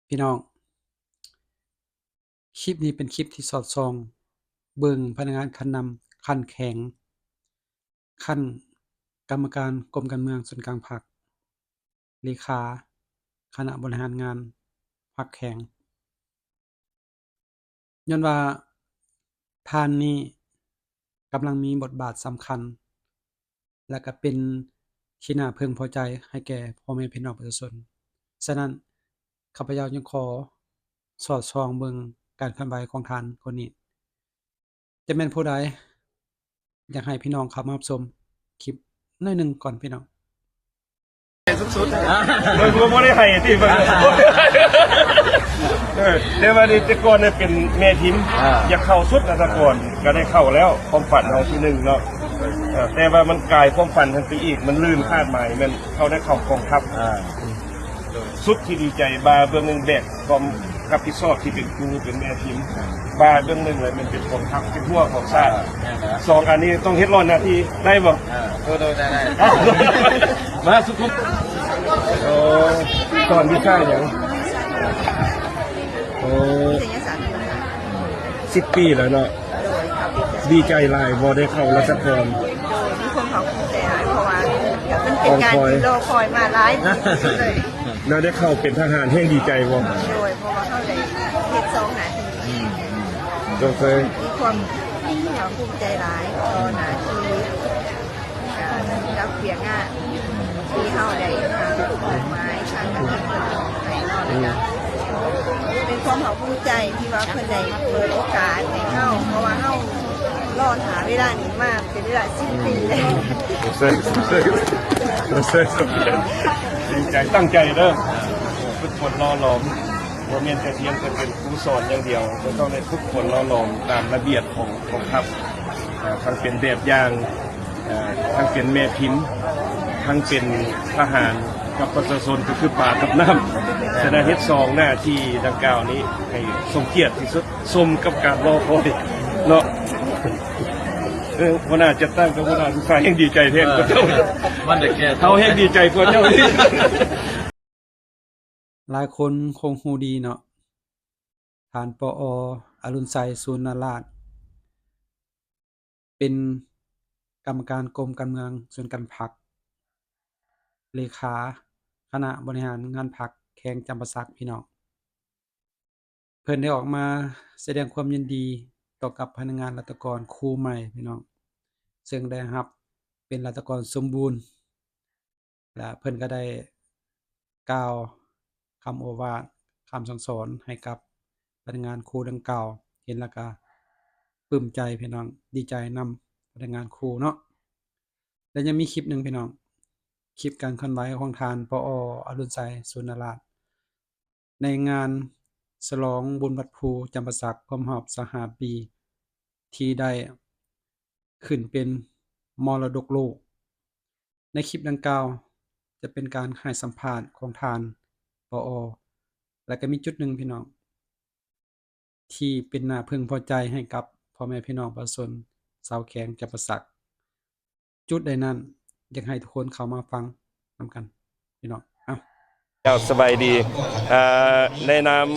ພີ່ນ້ອງ, ຄລິບນີ້ເປັນຄລິບທີ່ສອດສ່ອງເບິ່ງພະນັກງານຂັ້ນນຳຂັ້ນແຂວງ, ຂັ້ນກຳມະການກົມການເມືອງສູນກາງພັກ, ເລຂາຄະນະບໍລິຫານງານພັກແຂວງ. ຍ້ອນວ່າທ່ານນີ້ກຳລັງມີບົດບາດສຳຄັນ ແລະ ກະເປັນທີ່ໜ້າເພິ່ງພໍໃຈໃຫ້ແກ່ພໍ່ແມ່ພີ່ນ້ອງປະຊາຊົນ. ສະນັ້ນ ຂ້າພະເຈົ້າຈຶ່ງຂໍສອດສ່ອງເບິ່ງການເຄື່ອນໄຫວຂອງທ່ານຄົນນີ້ ຈະແມ່ນຜູ້ໃດ. ຢາກໃຫ້ພີ່ນ້ອງເຂົ້າມາຮັບຊົມຄລິບໜ້ອຍໜຶ່ງກ່ອນພີ່ນ້ອງ. ເບິ່ງ ບໍ່ໄດ້ໃຫ້ຕິເບິ່ງ ເອີ ແຕ່ວ່ານີ້ແຕ່ກ່ອນເປັນແມ່ທີມ ອ່າ ຢາກເຂົ້າສຸດນະ ແຕ່ກ່ອນກໍໄດ້ເຂົ້າແລ້ວ ຄວາມຝັນເຮົາທີໜຶ່ງເນາະ ເອີ ແຕ່ວ່າມັນກາຍຄວາມຝັນຫັ້ນໄປອີກ ມັນລື່ນຄາດໝາຍ ແມ່ນເຮົາໄດ້ເຂົ້າກອງທັບ ອ່າ ສຸດທີ່ດີໃຈ ບ່າເບື້ອງໜຶ່ງແບກຄວາມຮັບຜິດຊອບທີ່ເປັນຄູເປັນແມ່ທີມ ບ່າເບື້ອງໜຶ່ງແລ້ວແມ່ນເປັນກອງທັບ ເປັນຫົວຂອງຊາດ ອ່າ ແມ່ນແລ້ວ ສອງອັນນີ້ຕ້ອງເຮັດຮ້ອຍໜ້າທີ່ ໄດ້ບໍ່? ເອີ ເອີ ໄດ້ ໄດ້ ມາສຸດ ໂອ້ ສອນວິຊາຫຍັງ? ໂອ້ ວິທະຍາສາດ ສິບປີແລ້ວເນາະ ໂດຍ ດີໃຈຫຼາຍບໍ່ໄດ້ເຂົ້າລາຊະກອນ? ໂດຍ ມີຄວາມພາກພູມໃຈຫຼາຍ ເພາະວ່າມັນເປັນການທີ່ລໍຄອຍມາຫຼາຍປີເລີຍ ແລ້ວໄດ້ເຂົ້າເປັນທະຫານແຮ່ງດີໃຈບໍ່? ໂດຍ ເພາະວ່າເຮົາໄດ້ເຮັດສອງໜ້າທີ່ ອືມ ໂດຍ ມີຄວາມພາກພູມໃຈຫຼາຍຕໍ່ໜ້າທີ່ ອ່າ ກັບວຽກງານທີ່ເຮົາໄດ້ ອ່າ ມອບໝາຍທາງການເງິນເດືອນໃຫ້ເນາະ ແລ້ວກະເປັນຄວາມພາກພູມໃຈທີ່ວ່າເພິ່ນໄດ້ເປີດໂອກາດໃຫ້ເຮົາ ເພາະວ່າເຮົາລໍຖ້າເວລານີ້ມາເປັນເວລາສິບປີແລ້ວ ດີໃຈ ຕັ້ງໃຈເດີ ຝຶກຝົນຫຼໍ່ຫຼອມ ບໍ່ແມ່ນແຕ່ພຽງແຕ່ເປັນຄູສອນຢ່າງດຽວ ແຕ່ຕ້ອງໄດ້ຝຶກຝົນຫຼໍ່ຫຼອມຕາມລະບຽບຂອງ ຂອງພັກ ເອີ ທັງເປັນແບບຢ່າງ ເອີ ທັງເປັນແມ່ພິມ ທັງເປັນທະຫານກັບປະຊາຊົນ ກໍຄືປາກັບນ້ຳ. ສະນັ້ນເຮັດສອງໜ້າທີ່ດັ່ງກ່າວນີ້ໃຫ້ສົມກຽດທີ່ສຸດ ສົມກັບການລໍຄອຍເນາະ. ເອີ ຫົວໜ້າຈັດຕັ້ງກັບຫົວໜ້າສຶກສາແຮ່ງດີໃຈແທນພວກເຈົ້າ ມັນໄດ້ແກ່ ເຮົາແຮ່ງດີໃຈກວ່າເຈົ້າອີກ. ຫຼາຍຄົນຄົງຮູ້ດີເນາະ ທ່ານ ປອ ອະລຸນໄຊ ສູນນາລາດ ເປັນກຳມະການກົມການເມືອງສູນກາງພັກ, ເລຂາຄະນະບໍລິຫານງານພັກແຂວງຈຳປາສັກ ພີ່ນ້ອງ. ເພິ່ນໄດ້ອອກມາສະແດງຄວາມຍິນດີຕໍ່ກັບພະນັກງານລັດຖະກອນຄູໃໝ່ ພີ່ນ້ອງ, ເຊິ່ງໄດ້ຮັບເປັນລັດຖະກອນສົມບູນ ແລະ ເພິ່ນກໍໄດ້ກ່າວຄຳໂອວາດ ຄຳສັ່ງສອນໃຫ້ກັບພະນັກງານຄູດັ່ງກ່າວ. ເຫັນແລ້ວກໍປຶ້ມໃຈ ພີ່ນ້ອງ, ດີໃຈນຳພະນັກງານຄູເນາະ. ແລະ ຍັງມີຄລິບໜຶ່ງ ພີ່ນ້ອງ, ຄລິບການເຄື່ອນໄຫວຂອງທ່ານ ປອ ອະລຸນໄຊ ສູນນາລາດ ໃນງານສະຫຼອງບຸນວັດພູຈຳປາສັກ ຄົບຮອບຊາວຫ້າປີ ທີ່ໄດ້ຂຶ້ນເປັນມໍລະດົກໂລກ. ໃນຄລິບດັ່ງກ່າວຈະເປັນການໃຫ້ສຳພາດຂອງທ່ານ ປອ ແລະ ກໍມີຈຸດໜຶ່ງ ພີ່ນ້ອງ ທີ່ເປັນໜ້າເພິ່ງພໍໃຈໃຫ້ກັບພໍ່ແມ່ພີ່ນ້ອງປະຊາຊົນຊາວແຂວງຈຳປາສັກ. ຈຸດໃດນັ້ນ ຢາກໃຫ້ທຸກຄົນເຂົ້າມາຟັງນຳກັນ ພີ່ນ້ອງ. ເອົ້າ ເຈົ້າ ສະບາຍດີ. ເອີ ໃນນາມ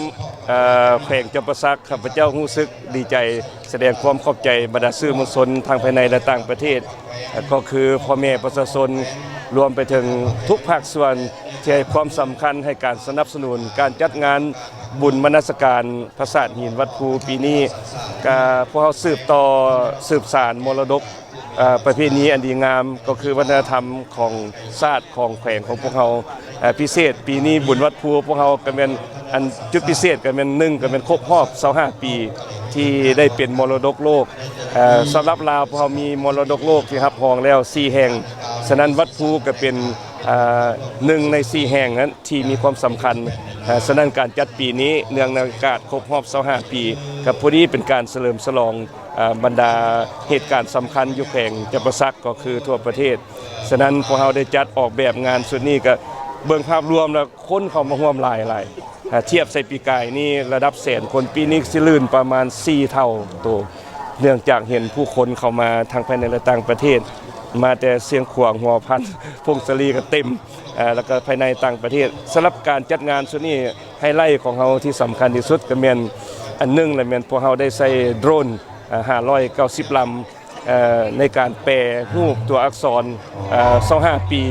ເອີ ແຂວງຈຳປາສັກ ຂ້າພະເຈົ້າຮູ້ສຶກດີໃຈ ສະແດງຄວາມຂອບໃຈບັນດາສື່ມວນຊົນທັງພາຍໃນ ແລະ ຕ່າງປະເທດ ກໍຄືພໍ່ແມ່ປະຊາຊົນ ລວມໄປເຖິງທຸກພາກສ່ວນທີ່ໃຫ້ຄວາມສຳຄັນໃຫ້ການສະໜັບສະໜູນການຈັດງານບຸນມະນະສະການພະສາດຫີນວັດພູປີນີ້. ກະພວກເຮົາສືບຕໍ່ສືບສານມໍລະດົກ ເອີ ປະເພນີອັນດີງາມ ກໍຄືວັດທະນະທຳຂອງຊາດຂອງແຂວງຂອງພວກເຮົາ. ເອີ ພິເສດປີນີ້ບຸນວັດພູພວກເຮົາກໍແມ່ນ ອັນຈຸດພິເສດກໍແມ່ນ ໜຶ່ງ ກໍແມ່ນຄົບຮອບຊາວຫ້າປີ ທີ່ໄດ້ເປັນມໍລະດົກໂລກ. ເອີ ສຳລັບລາວພວກເຮົາມີມໍລະດົກໂລກທີ່ຮັບຮອງແລ້ວສີ່ແຫ່ງ, ສະນັ້ນວັດພູກໍເປັນ ເອີ ໜຶ່ງໃນສີ່ແຫ່ງນັ້ນທີ່ມີຄວາມສຳຄັນ. ເອີ ສະນັ້ນການຈັດປີນີ້ເນື່ອງໃນໂອກາດຄົບຮອບຊາວຫ້າປີ ກໍພໍດີເປັນການສະເຫຼີມສະຫຼອງ ເອີ ບັນດາເຫດການສຳຄັນຢູ່ແຂວງຈຳປາສັກ ກໍຄືທົ່ວປະເທດ. ສະນັ້ນພວກເຮົາໄດ້ຈັດອອກແບບງານຊຸດນີ້ ກໍເບິ່ງພາບລວມແລ້ວຄົນເຂົ້າມາຮ່ວມຫຼາຍໆ ຖ້າທຽບໃສ່ປີກາຍນີ້ລະດັບແສນຄົນ, ປີນີ້ຊິລື່ນປະມານສີ່ເທົ່າໂຕ ເນື່ອງຈາກເຫັນຜູ້ຄົນເຂົ້າມາທັງພາຍໃນ ແລະ ຕ່າງປະເທດ. ມາແຕ່ຊຽງຂວາງ, ຫົວພັນ, ຜົ້ງສາລີກໍເຕັມ, ເອີ ແລ້ວກໍພາຍໃນຕ່າງປະເທດ. ສຳລັບການຈັດງານຊຸດນີ້ ໄຮໄລຂອງເຮົາທີ່ສຳຄັນທີ່ສຸດກໍແມ່ນ ອັນໜຶ່ງລະແມ່ນພວກເຮົາໄດ້ໃຊ້ໂດຣນ ເອີ ຫ້າຮ້ອຍເກົ້າສິບລຳ ເອີ ໃນການແປຮູບຕົວອັກສອນ ເອີ ຊາວຫ້າປີ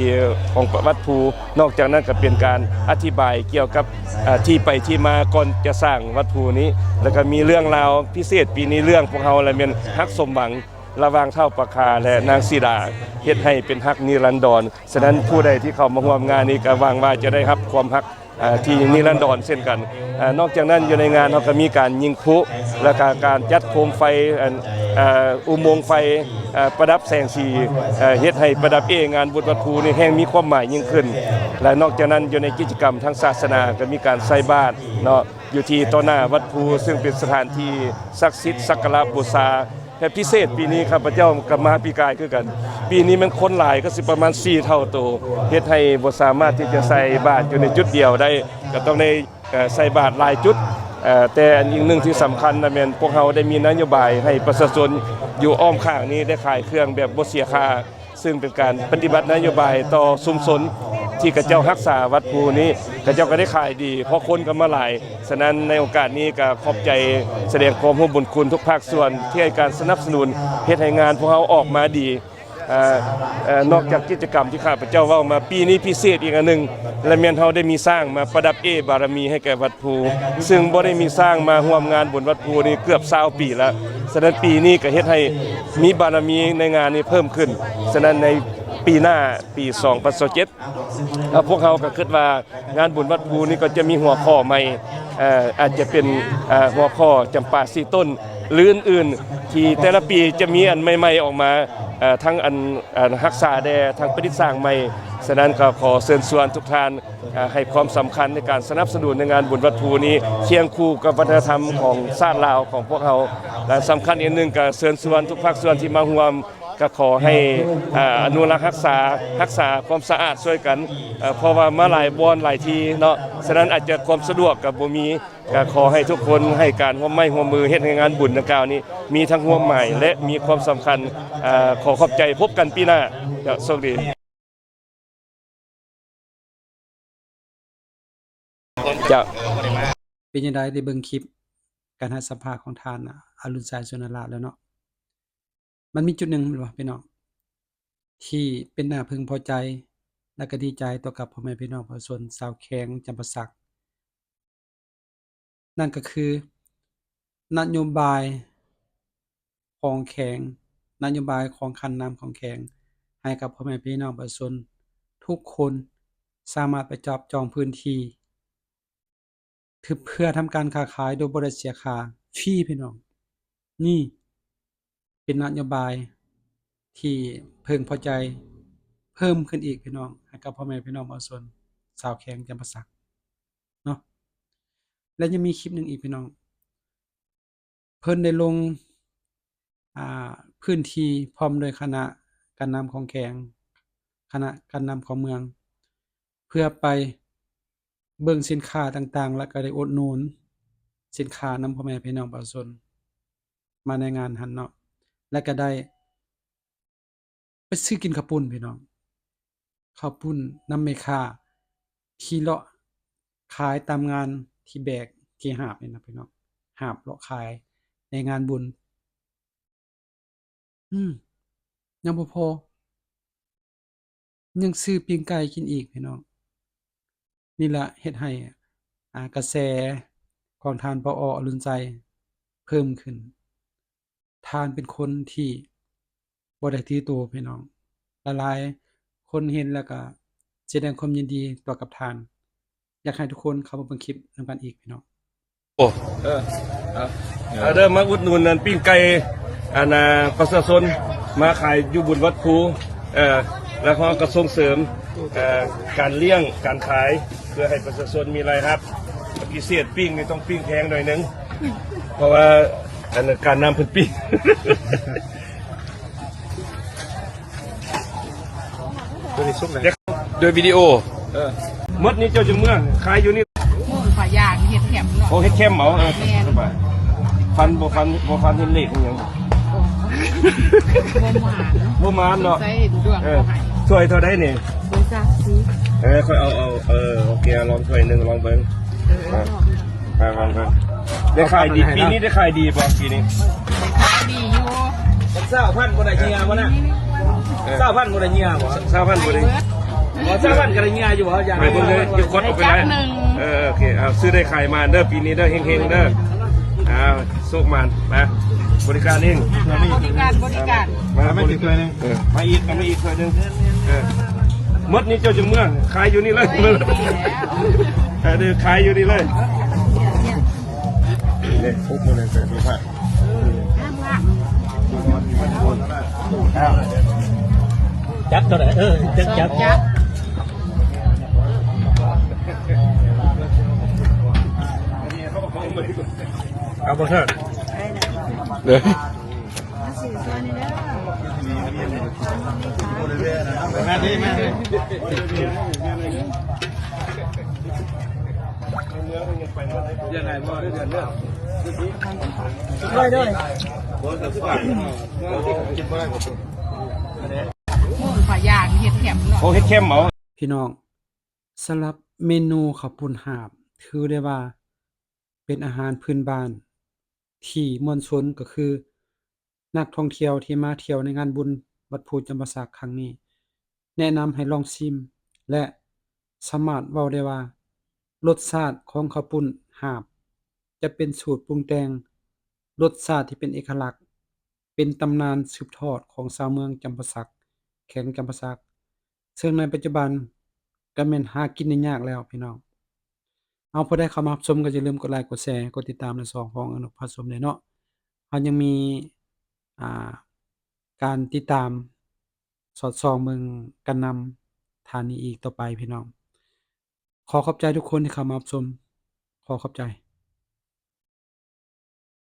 ຂອງວັດພູ. ນອກຈາກນັ້ນກໍເປັນການອະທິບາຍກ່ຽວກັບ ເອີ ທີ່ໄປທີ່ມາກ່ອນຈະສ້າງວັດພູນີ້ ແລ້ວກໍມີເລື່ອງລາວພິເສດປີນີ້ ເລື່ອງພວກເຮົາລະແມ່ນຮັກສົມຫວັງ ລະຫວ່າງທ້າວປາຄາ ແລະ ນາງສີດາ ເຮັດໃຫ້ເປັນຮັກນິລັນດອນ. ສະນັ້ນ ຜູ້ໃດທີ່ເຂົ້າມາຮ່ວມງານນີ້ ກໍຫວັງວ່າຈະໄດ້ຮັບຄວາມຮັກ ເອີ ທີ່ນິລັນດອນເຊັ່ນກັນ. ເອີ ນອກຈາກນັ້ນ ຢູ່ໃນງານເຮົາກໍມີການຍິງພລຸ ແລ້ວກໍການຈັດໂຄມໄຟ ອັນ ເອີ ອຸໂມງໄຟ ເອີ ປະດັບແສງສີ ເອີ ເຮັດໃຫ້ປະດັບເອງານບຸນວັດພູນີ້ແຮ່ງມີຄວາມໝາຍຍິ່ງຂຶ້ນ. ແລະ ນອກຈາກນັ້ນ ຢູ່ໃນກິດຈະກຳທາງສາສະໜາກໍມີການໃສ່ບາດເນາະ ຢູ່ທີ່ຕໍ່ໜ້າວັດພູ ຊຶ່ງເປັນສະຖານທີ່ສັກສິດສັກກາລະບູຊາ. ແລະ ພິເສດປີນີ້ ຂ້າພະເຈົ້າກໍມາປີກາຍຄືກັນ, ປີນີ້ແມ່ນຄົນຫຼາຍ ກໍຊິປະມານສີ່ເທົ່າໂຕ, ເຮັດໃຫ້ບໍ່ສາມາດທີ່ຈະໃສ່ບາດຢູ່ໃນຈຸດດຽວໄດ້, ກໍຕ້ອງໄດ້ ເອີ ໃສ່ບາດຫຼາຍຈຸດ. ເອີ ແຕ່ອັນອີກໜຶ່ງທີ່ສຳຄັນນະແມ່ນ ພວກເຮົາໄດ້ມີນະໂຍບາຍໃຫ້ປະຊາຊົນຢູ່ອ້ອມຂ້າງນີ້ໄດ້ຂາຍເຄື່ອງແບບບໍ່ເສຍຄ່າ, ຊຶ່ງເປັນການປະຕິບັດນະໂຍບາຍຕໍ່ຊຸມຊົນທີ່ເຂົາເຈົ້າຮັກສາວັດພູນີ້, ເຂົາເຈົ້າກໍໄດ້ຂາຍດີ ເພາະຄົນກໍມາຫຼາຍ. ສະນັ້ນ ໃນໂອກາດນີ້ກໍຂອບໃຈ ສະແດງຄວາມຮູ້ບຸນຄຸນທຸກພາກສ່ວນທີ່ໃຫ້ການສະໜັບສະໜູນ ເຮັດໃຫ້ງານພວກເຮົາອອກມາດີ. ເອີ ເອີ ນອກຈາກກິດຈະກຳທີ່ຂ້າພະເຈົ້າເວົ້າມາ, ປີນີ້ພິເສດອີກອັນໜຶ່ງ ແລະ ແມ່ນເຮົາໄດ້ມີຊ້າງມາປະດັບເອບາລະມີໃຫ້ແກ່ວັດພູ, ຊຶ່ງບໍ່ໄດ້ມີຊ້າງມາຮ່ວມງານບຸນວັດພູນີ້ເກືອບຊາວປີແລ້ວ. ສະນັ້ນ ປີນີ້ກໍເຮັດໃຫ້ມີບາລະມີໃນງານນີ້ເພີ່ມຂຶ້ນ. ສະນັ້ນ ໃນປີໜ້າ ປີສອງພັນຊາວເຈັດ ແລ້ວພວກເຮົາກໍຄິດວ່າ ງານບຸນວັດພູນີ້ກໍຈະມີຫົວຂໍ້ໃໝ່, ເອີ ອາດຈະເປັນ ເອີ ຫົວຂໍ້ຈຳປາສີ່ຕົ້ນ ຫຼື ອື່ນໆ ທີ່ແຕ່ລະປີຈະມີອັນໃໝ່ໆອອກມາ, ເອີ ທັງອັນ ອັນຮັກສາແດ່ ທັງປະດິດສ້າງໃໝ່. ສະນັ້ນກໍຂໍເຊີນຊວນທຸກທ່ານ ເອີ ໃຫ້ຄວາມສຳຄັນໃນການສະໜັບສະໜູນໃນງານບຸນວັດພູນີ້ ຄຽງຄູ່ກັບວັດທະນະທຳຂອງຊາດລາວຂອງພວກເຮົາ. ແລະ ສຳຄັນອີກໜຶ່ງ ກໍເຊີນຊວນທຸກພາກສ່ວນທີ່ມາຮ່ວມ ກໍຂໍໃຫ້ ເອີ ອະນຸລັກຮັກສາ, ຮັກສາຄວາມສະອາດຊ່ວຍກັນ, ເອີ ເພາະວ່າມາຫຼາຍບ່ອນຫຼາຍທີ່ເນາະ, ສະນັ້ນອາດຈະຄວາມສະດວກກໍບໍ່ມີ. ກໍຂໍໃຫ້ທຸກຄົນໃຫ້ການຮ່ວມໄມ້ຮ່ວມມືເຮັດໃຫ້ງານບຸນດັ່ງກ່າວນີ້ມີທັງຄວາມໝາຍ ແລະ ມີຄວາມສຳຄັນ. ເອີ ຂໍຂອບໃຈ, ພົບກັນປີໜ້າ. ເຈົ້າ, ໂຊກດີ. ເຈົ້າ. ເປັນຈັ່ງໃດ ໄດ້ເບິ່ງຄລິບການໃຫ້ສຳພາດຂອງທ່ານ ອະລຸນໄຊ ສຸນນະລາດ ແລ້ວເນາະ? ມັນມີຈຸດໜຶ່ງ ແມ່ນບໍ່ ພີ່ນ້ອງ ທີ່ເປັນໜ້າເພິ່ງພໍໃຈ ແລະ ກໍດີໃຈຕໍ່ກັບພໍ່ແມ່ພີ່ນ້ອງປະຊາຊົນຊາວແຂວງຈຳປາສັກ. ນັ້ນກໍຄືນະໂຍບາຍຂອງແຂວງ, ນະໂຍບາຍຂອງຂັ້ນນຳຂອງແຂວງ ໃຫ້ກັບພໍ່ແມ່ພີ່ນ້ອງປະຊາຊົນທຸກຄົນສາມາດໄປຈັບຈອງພື້ນທີ່ ເພື່ອທຳການຄ້າຂາຍໂດຍບໍ່ໄດ້ເສຍຄ່າ ຟຣີ ພີ່ນ້ອງ. ນີ້ເປັນນະໂຍບາຍທີ່ເພິ່ງພໍໃຈເພີ່ມຂຶ້ນອີກ ພີ່ນ້ອງ, ໃຫ້ກັບພໍ່ແມ່ພີ່ນ້ອງປະຊາຊົນຊາວແຂວງຈຳປາສັກເນາະ. ແລະ ຍັງມີຄລິບໜຶ່ງອີກ ພີ່ນ້ອງ, ເພິ່ນໄດ້ລົງ ອ່າ ພື້ນທີ່ພ້ອມດ້ວຍຄະນະການນຳຂອງແຂວງ, ຄະນະການນຳຂອງເມືອງ ເພື່ອໄປເບິ່ງສິນຄ້າຕ່າງໆ ແລ້ວກໍໄດ້ອຸດໜູນສິນຄ້ານຳພໍ່ແມ່ພີ່ນ້ອງປະຊາຊົນມາໃນງານຫັ້ນເນາະ, ແລ້ວກໍໄດ້ໄປຊື້ກິນເຂົ້າປຸ້ນ ພີ່ນ້ອງ, ເຂົ້າປຸ້ນນຳແມ່ຄ້າທີ່ເລາະຂາຍຕາມງານ ທີ່ແບກ ທີ່ຫາບນີ້ນະ ພີ່ນ້ອງ, ຫາບເລາະຂາຍໃນງານບຸນ. ອືມ ຍັງບໍ່ພໍ ຍັງຊື້ປີ້ງໄກ່ກິນອີກ ພີ່ນ້ອງ. ນີ້ລະເຮັດໃຫ້ ອ່າ ກະແສຂອງທ່ານ ປອ ອະລຸນໄຊ ເພີ່ມຂຶ້ນ. ທ່ານເປັນຄົນທີ່ບໍ່ໄດ້ຖືໂຕ ພີ່ນ້ອງ, ຫຼາຍໆຄົນເຫັນແລ້ວກະສະແດງຄວາມຍິນດີຕໍ່ກັບທ່ານ. ຢາກໃຫ້ທຸກຄົນເຂົ້າມາເບິ່ງຄລິບນຳກັນອີກ ພີ່ນ້ອງ. ໂອ້ ເອີ ເອົາ ເອົາເດີ ມາອຸດໜູນອັນປີ້ງໄກ່ ອັນ ອ່າ ປະຊາຊົນມາຂາຍຢູ່ບຸນວັດພູ ເອີ ແລ້ວເຮົາກໍສົ່ງເສີມ ເອີ ການລ້ຽງການຂາຍ ເພື່ອໃຫ້ປະຊາຊົນມີລາຍຮັບ. ພິເສດປີ້ງນີ້ຕ້ອງປີ້ງແພງໜ້ອຍໜຶ່ງ ເພາະວ່າອັນການນຳເພິ່ນປີ້ງ ໂດຍວິດີໂອ ເອີ ໝົດນີ້ເຈົ້າຈຶ່ງເມືອ ຂາຍຢູ່ນີ້ ໝູ່ຂ້ອຍຢາກເຮັດແຄມເນາະ. ໂອ້ ເຮັດແຄມເອົາ ເອີ ແມ່ນ ສະບາຍ. ຝັນ ບໍ່ຝັນ ບໍ່ຝັນເຫັນເລກອີຫຍັງ. ໂອ້ ບໍ່ໝານ ບໍ່ໝານເນາະ ໃສ່ດວງ ເອີ ບໍ່ໃຫ້ ຖ້ວຍເທົ່າໃດນີ້? ບໍ່ຈັກຊິ ເອີ ຂ້ອຍເອົາ ເອົາ ເອີ ໂອເຄ ລອງຖ້ວຍໜຶ່ງ ລອງເບິ່ງ ເອີ ອ່າ ໄປ ໄປ ໄປ ໄດ້ຂາຍດີ ປີນີ້ໄດ້ຂາຍດີບໍ່ ປີນີ້? ໄດ້ຂາຍດີຢູ່ ຊາວພັນບໍ່ໄດ້ເຫຍື້ອບໍ່ນະ? ເອີ ຊາວພັນບໍ່ໄດ້ເຫຍື້ອບໍ່? ຊາວພັນບໍ່ໄດ້ ບໍ່ຊາວພັນກໍໄດ້ເຫຍື້ອຢູ່ບໍ່? ຢາກໄປເບິ່ງເດີ ຢູ່ກົດອອກໄປໄດ້ ເອີ ໂອເຄ ເອົາ ຊື້ໄດ້ຂາຍມາເດີ ປີນີ້ເດີ ເຮັງໆເດີ ອ່າ ໂຊກໝານ ມາບໍລິການເອງ ອ່າ ບໍລິການ ບໍລິການ ມາ ມາອີກຖ້ວຍໜຶ່ງ ເອີ ມາອີກ ເອົາມາອີກຖ້ວຍໜຶ່ງ ເອີ ໝົດນີ້ເຈົ້າຈະເມືອ ຂາຍຢູ່ນີ້ເລີຍ ເອີ ຂາຍຢູ່ນີ້ເລີຍ ນີ້ ປຸບມື້ໜຶ່ງເປັນສຸພາບ ຈັບເທົ່າໃດ? ເອີ ຈັບ ຈັບ ຈັບ ເອົາບໍ່ເທີດ ເດີ ມາດີ ມາດີ ເດືອນໃດບໍ່ ເດືອນເດີ ໂດຍ ໂດຍ ໝູປາຍ່າງເຮັດແຄມເນາະ ໂອ້ ເຮັດແຄມເອົາ ພີ່ນ້ອງ ສຳລັບເມນູເຂົ້າປຸ້ນຫາບ ຖືໄດ້ວ່າເປັນອາຫານພື້ນບ້ານທີ່ມວນຊົນ ກໍຄືນັກທ່ອງທ່ຽວທີ່ມາທ່ຽວໃນງານບຸນວັດພູຈຳປາສັກຄັ້ງນີ້ ແນະນຳໃຫ້ລອງຊິມ ແລະ ສາມາດເວົ້າໄດ້ວ່າ ລົດຊາດຂອງເຂົ້າປຸ້ນຫາບ ຈະເປັນສູດປຸງແຕ່ງ ລົດຊາດທີ່ເປັນເອກະລັກ ເປັນຕຳນານສືບທອດຂອງຊາວເມືອງຈຳປາສັກ ແຂວງຈຳປາສັກ ເຊິ່ງໃນປັດຈຸບັນກໍແມ່ນຫາກິນໄດ້ຍາກແລ້ວພີ່ນ້ອງ. ເອົາ ຜູ້ໃດເຂົ້າມາຮັບຊົມກໍຢ່າລືມກົດໄລ ກົດແຊ ກົດຕິດຕາມ ແລະ ສອງ ຂອງອະນຸພາສົມແດ່ເນາະ. ເຮົາຍັງມີ ອ່າ ການຕິດຕາມສອດສ່ອງເບິ່ງການນຳທ່ານນີ້ອີກຕໍ່ໄປພີ່ນ້ອງ. ຂໍຂອບໃຈທຸກຄົນທີ່ເຂົ້າມາຮັບຊົມ. ຂໍຂອບໃຈ.